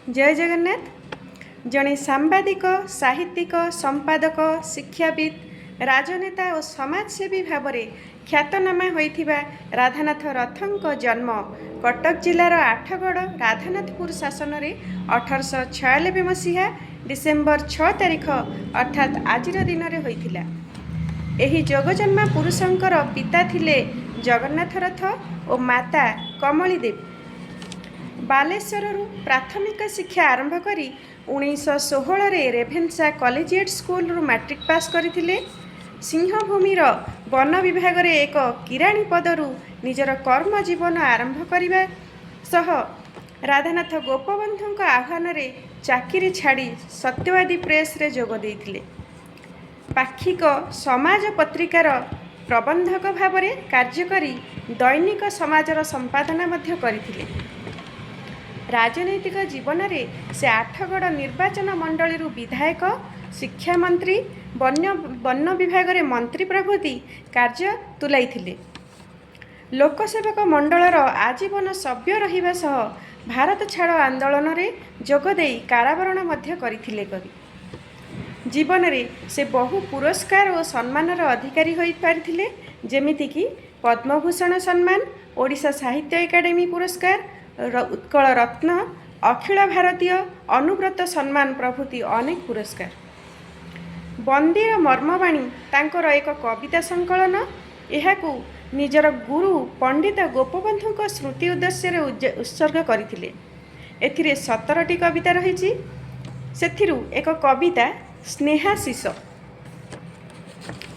ଜୟ ଜଗନ୍ନାଥ। ଜଣେ ସାମ୍ବାଦିକ, ସାହିତ୍ୟିକ, ସମ୍ପାଦକ, ଶିକ୍ଷାବିତ୍, ରାଜନେତା ଓ ସମାଜସେବୀ ଭାବରେ ଖ୍ୟାତନାମା ହୋଇଥିବା ରାଧାନାଥ ରଥଙ୍କ ଜନ୍ମ କଟକ ଜିଲ୍ଲାର ଆଠଗଡ଼ ରାଧାନାଥପୁର ଶାସନରେ 1896 ମସିହା ଡିସେମ୍ବର 6 ତାରିଖ, ଅର୍ଥାତ୍ ଆଜିର ଦିନରେ ହୋଇଥିଲା। ଏହି ଯୋଗଜନ୍ମା ପୁରୁଷଙ୍କର ପିତା ଥିଲେ ଜଗନ୍ନାଥ ରଥ ଓ ମାତା କମଳୀ ଦେବୀ। ବାଲେଶ୍ୱରରୁ ପ୍ରାଥମିକ ଶିକ୍ଷା ଆରମ୍ଭ କରି 1916ରେ ରେଭେନ୍ସା କଲେଜିଏଟ୍ ସ୍କୁଲରୁ ମାଟ୍ରିକ ପାସ୍ କରିଥିଲେ। ସିଂହଭୂମିର ବନ ବିଭାଗରେ ଏକ କିରାଣୀ ପଦରୁ ନିଜର କର୍ମ ଜୀବନ ଆରମ୍ଭ କରିବା ସହ ରାଧାନାଥ ଗୋପବନ୍ଧୁଙ୍କ ଆହ୍ୱାନରେ ଚାକିରି ଛାଡ଼ି ସତ୍ୟବାଦୀ ପ୍ରେସରେ ଯୋଗ ଦେଇଥିଲେ। ପାକ୍ଷିକ ସମାଜ ପତ୍ରିକାର ପ୍ରବନ୍ଧକ ଭାବରେ କାର୍ଯ୍ୟ କରି ଦୈନିକ ସମାଜର ସମ୍ପାଦନା ମଧ୍ୟ କରିଥିଲେ। ରାଜନୈତିକ ଜୀବନରେ ସେ ଆଠଗଡ଼ ନିର୍ବାଚନ ମଣ୍ଡଳୀରୁ ବିଧାୟକ, ଶିକ୍ଷାମନ୍ତ୍ରୀ, ବନ୍ୟ ବିଭାଗରେ ମନ୍ତ୍ରୀ ପ୍ରଭୃତି କାର୍ଯ୍ୟ ତୁଲାଇଥିଲେ। ଲୋକସେବକ ମଣ୍ଡଳର ଆଜୀବନ ସଭ୍ୟ ରହିବା ସହ ଭାରତ ଛାଡ଼ ଆନ୍ଦୋଳନରେ ଯୋଗଦେଇ କାରାବରଣ ମଧ୍ୟ କରିଥିଲେ। କରି ଜୀବନରେ ସେ ବହୁ ପୁରସ୍କାର ଓ ସମ୍ମାନର ଅଧିକାରୀ ହୋଇପାରିଥିଲେ, ଯେମିତିକି ପଦ୍ମଭୂଷଣ ସମ୍ମାନ, ଓଡ଼ିଶା ସାହିତ୍ୟ ଏକାଡେମୀ ପୁରସ୍କାର, ଉତ୍କଳ ରତ୍ନ, ଅଖିଳ ଭାରତୀୟ ଅନୁବ୍ରତ ସମ୍ମାନ ପ୍ରଭୃତି ଅନେକ ପୁରସ୍କାର। ବନ୍ଦୀର ମର୍ମବାଣୀ ତାଙ୍କର ଏକ କବିତା ସଂକଳନ। ଏହାକୁ ନିଜର ଗୁରୁ ପଣ୍ଡିତ ଗୋପବନ୍ଧୁଙ୍କ ସ୍ମୃତି ଉଦ୍ଦେଶ୍ୟରେ ଉତ୍ସର୍ଗ କରିଥିଲେ। ଏଥିରେ 17ଟି କବିତା ରହିଛି। ସେଥିରୁ ଏକ କବିତା ସ୍ନେହାଶିଷ।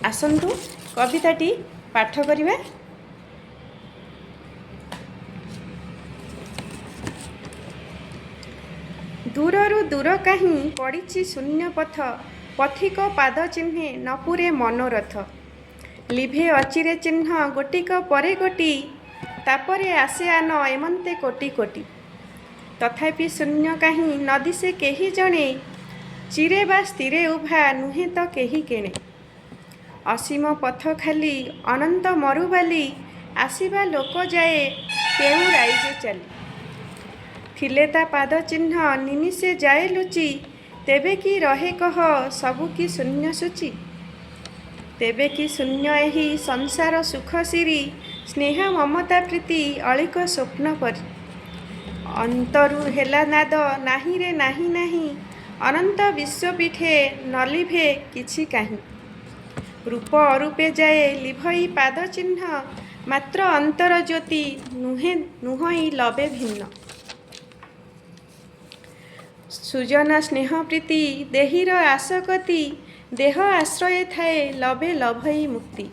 ଆସନ୍ତୁ, କବିତାଟି ପାଠ କରିବା। ଦୂରରୁ ଦୂର କାହିଁ ପଡ଼ିଛି ଶୂନ୍ୟ ପଥ, ପଥିକ ପାଦ ଚିହ୍ନେ ନ ପୂରେ ମନୋରଥ। ଲିଭେ ଅଚିରେ ଚିହ୍ନ ଗୋଟିକ ପରେ ଗୋଟି, ତାପରେ ଆସେ ଆନ ଏମନ୍ତେ କୋଟି କୋଟି। ତଥାପି ଶୂନ୍ୟ କାହିଁ ନ ଦିଶେ କେହି ଜଣେ, ଚିରେ ବା ସ୍ଥିରେ ଉଭା ନୁହେଁ ତ କେହି କେଣେ। ଅସୀମ ପଥ ଖାଲି ଅନନ୍ତ ମରୁବାଲି, ଆସିବା ଲୋକ ଯାଏ କେଉଁ ରାଇଜେ ଚାଲି। ଥିଲେ ତା ପାଦ ଚିହ୍ନ ନିମିଷେ ଯାଏ ଲୁଚି, ତେବେ କି ରହେ କହ ସବୁ କି ଶୂନ୍ୟ ସୂଚୀ? ତେବେ କି ଶୂନ୍ୟ ଏହି ସଂସାର ସୁଖ ଶିରୀ, ସ୍ନେହ ମମତା ପ୍ରୀତି ଅଳୀକ ସ୍ୱପ୍ନ ପରି? ଅନ୍ତରୁ ହେଲା ନାଦ ନାହିଁରେ ନାହିଁ ନାହିଁ, ଅନନ୍ତ ବିଶ୍ୱପୀଠେ ନ ଲିଭେ କିଛି କାହିଁ। ରୂପ ଅରୂପେ ଯାଏ ଲିଭଇ ପାଦ ଚିହ୍ନ, ମାତ୍ର ଅନ୍ତର ଜ୍ୟୋତି ନୁହେଁ ନୁହଇ ଲବେ ଭିନ୍ନ। ସୁଜନ ସ୍ନେହ ପ୍ରୀତି ଦେହୀର ଆସକତି, ଦେହ ଆଶ୍ରୟେ ଥାଏ ଲବେ ଲଭଇ ମୁକ୍ତି।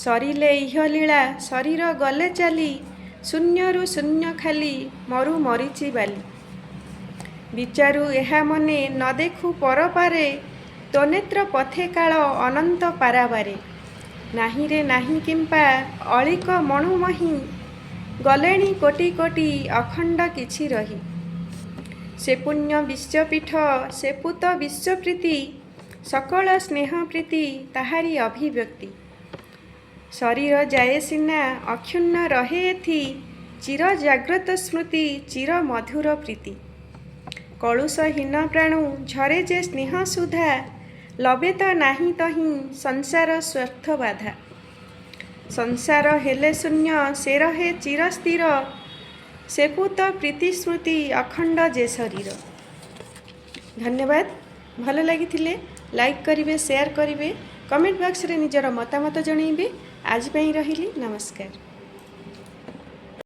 ସରିଲେ ଇହଲୀଳା ଶରୀର ଗଲେ ଚାଲି, ଶୂନ୍ୟରୁ ଶୂନ୍ୟ ଖାଲି ମରୁ ମରିଚି ବାଲି। ବିଚାରୁ ଏହା ମନେ ନ ଦେଖୁ ପରପାରେ, ତୋ ନେତ୍ର ପଥେ କାଳ ଅନନ୍ତ ପାରାବାରେ। ନାହିଁରେ ନାହିଁ କିମ୍ପା ଅଳୀକ ମଣୁମହୀ, ଗଲେଣି କୋଟି କୋଟି ଅଖଣ୍ଡ କିଛି ରହି। ସେ ପୁଣ୍ୟ ବିଶ୍ୱପୀଠ ସେ ପୂତ ବିଶ୍ୱପ୍ରୀତି, ସକଳ ସ୍ନେହ ପ୍ରୀତି ତାହାରି ଅଭିବ୍ୟକ୍ତି। ଶରୀର ଯାଏ ସିନା ଅକ୍ଷୁଣ୍ଣ ରହେ ଏଥି, ଚିର ଜାଗ୍ରତ ସ୍ମୃତି ଚିର ମଧୁର ପ୍ରୀତି। କଳୁଷହୀନ ପ୍ରାଣୁ ଝରେ ଯେ ସ୍ନେହ ସୁଧା, ଲବେ ତ ନାହିଁ ତହିଁ ସଂସାର ସ୍ୱାର୍ଥ ବାଧା। ସଂସାର ହେଲେ ଶୂନ୍ୟ ସେ ରହେ ଚିରସ୍ଥିର, ସେ ପୂତ ପ୍ରୀତି ସ୍ମୃତି ଅଖଣ୍ଡ ଯେ ଶରୀର। ଧନ୍ୟବାଦ। ଭଲ ଲାଗିଥିଲେ ଲାଇକ୍ କରିବେ, ସେୟାର କରିବେ, କମେଣ୍ଟ ବକ୍ସରେ ନିଜର ମତାମତ ଜଣାଇବେ। ଆଜି ପାଇଁ ରହିଲି, ନମସ୍କାର।